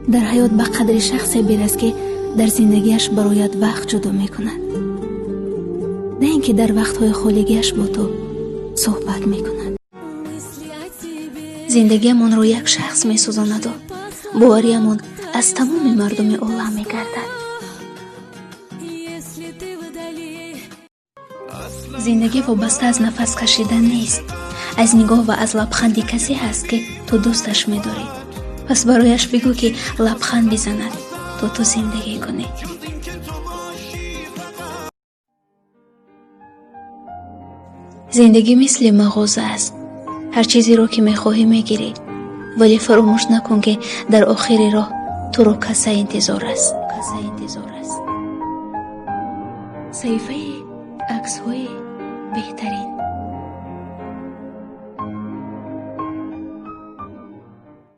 Дар ҳаёт ба қадри шахсе бирас, ки дар зиндагиаш бароят вақт ҷудо мекунад, на ин ки дар вақтҳои холигиаш бо ту суҳбат мекунад. Зиндагиамонро як шахс месӯзонаду бовариамон аз тамоми мардуми олам мегардад. Зиндагӣ вобаста аз нафас кашидан нест, аз нигоҳ ва аз лабханди касе ҳаст, ки ту дӯсташ медорӣ. Пас барояш бигӯ, ки лабханд бизанад, то ту зиндагӣ кунӣ. Зиндагӣ мисли мағоза аст. Ҳар чизеро, ки мехоҳӣ, мегирӣ, вале фаромӯш накун, ки дар охири роҳ туро каса интизор аст. Саҳифаи аксҳои беҳтарин.